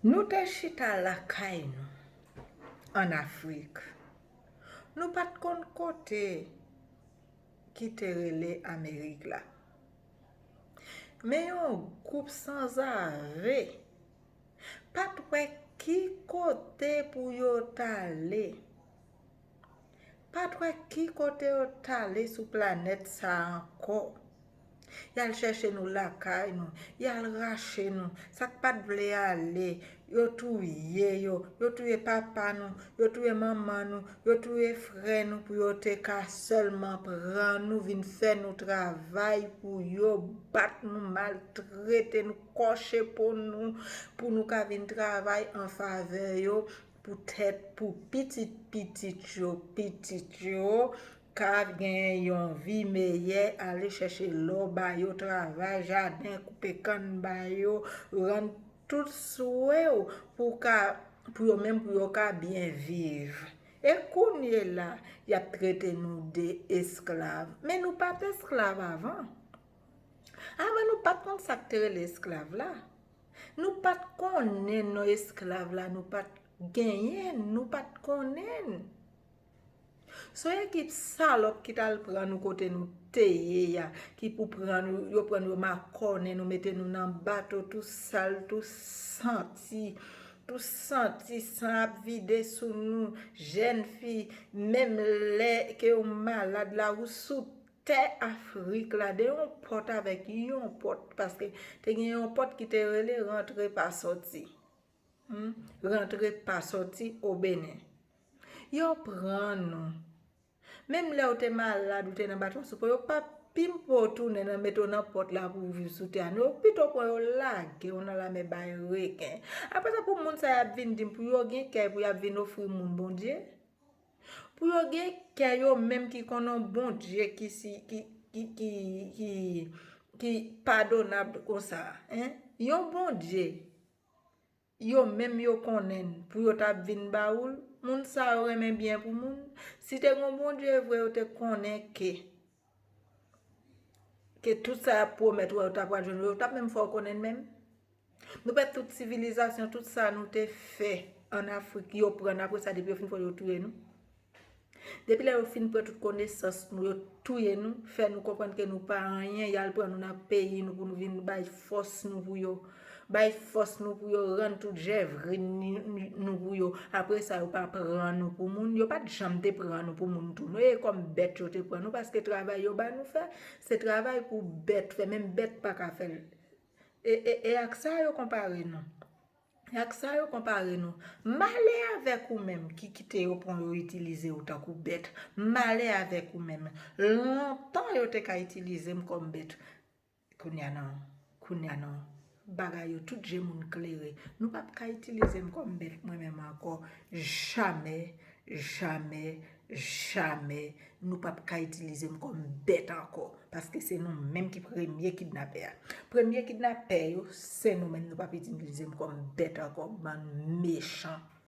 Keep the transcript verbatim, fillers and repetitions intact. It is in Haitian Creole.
Nou te chita lakay nou ann Afrik. Nou pa t konn kote ki te rele Amerik la. Men yon gwoup sanzave pa t wè ki kote pou yo t ale. Pa t wè ki kote yo t ale sou planèt sa a ankò. Y al chèche nou lakay nou, y al rache nou, sa k pa t vle ale, yo touye yo, yo touye papa nou, yo touye manman nou, yo touye frè nou pou yo te ka sèlman pran nou, vin fè nou travay pou yo, bat nou, maltrete nou, kòche po nou, pou nou ka vin travay an favè yo, poutèt pou pitit pitit yo, pitit yo ka gen yon vi meyè, ale chèche lò ba yo, travay jaden, koupe kann ba yo, rann tout swè w pou ka, pou yo menm, pou yo ka byen viv. E kounye la, y ap trete nou de esklav. Men nou pa t esklav avan. Avan nou pa t konn sa k te rele esklav la. Nou pa t konnen non esklav la, nou pa t genyen, nou pa t konnen. Se yon ekip salòp ki t al pran nou kote nou te ye a, ki pou pran nou, yo pran nou, yo makònen nou, mete nou nan bato tou sal, tou santi, tou santi san ap vide sou nou, jèn fi, menm lè ke w malad la, ou sou tè Afrik la, de yon pòt avèk yon pòt, paske te gen yon pòt ki te rele rantre pa sòti. Hmm? Rantre pa sòti o Benin. Yo pran nou. Menm lè w te malad, ou te nan baton sou po, yo pa pimpe w tounen nan mete w nan pòt la pou w viv sou tè a. Non, yo pito pran yo lage w nan lamè bay reken. Apre sa, pou moun sa y ap vin di m pou yo gen kè pou y ap vin ofri moun Bondye. Pou yo gen kè yo menm ki konn yon Bondye ki si, ki, ki, ki, ki, ki padonab konsa, en? Yon Bondye, yo menm yo konnen n, pou yo t ap vin ba ou l, moun sa yo renmen byen pou moun. Si te gen yon Bondye vre, yo te konnen ke, ke tout sa y ap pwomèt ou a, yo t ap pral jwenn ou, yo t ap menm fè w konnen n menm. Nou pèdi tout sivilizasyon, tout sa nou te fè ann Afrik, yo pran n, apre sa, depi yo fin fè yo touye nou. Depi lè yo fin pran tout konesans nou, yo touye nou, fè nou konprann ke nou pa anyen, y al pran nou nan peyi nou pou nou vin bay fòs nou pou yo. Bay fòs nou pou yo, rann tout jèvrin ni, ni, nou pou yo. Apre sa, yo pa pran nou pou moun, yo pa t janm te pran nou pou moun tou. Non, e kòm bèt yo te pran nou, paske travay yo ba nou fè, se travay pou bèt fè, menm bèt pa ka fè l. E, e, e ak sa yo konpare nou. E ak sa yo konpare nou. Malè avèk ou menm ki kite yo pran yo itilize w tankou bèt. Malè avèk ou menm. Lontan yo te ka itilize m kòm bèt. Kounye a non. Kounye a non. Bagay yo, tout je moun klere. Nou p ap ka itilize m kòm bèt mwen menm ankò. Jamè, jamè, jamè. Nou p ap ka itilize m kòm bèt ankò. Paske se nou menm ki premye kidnapè a. Premye kidnapè yo, se nou menm, nou p ap itilize m kòm bèt ankò, bann mechan.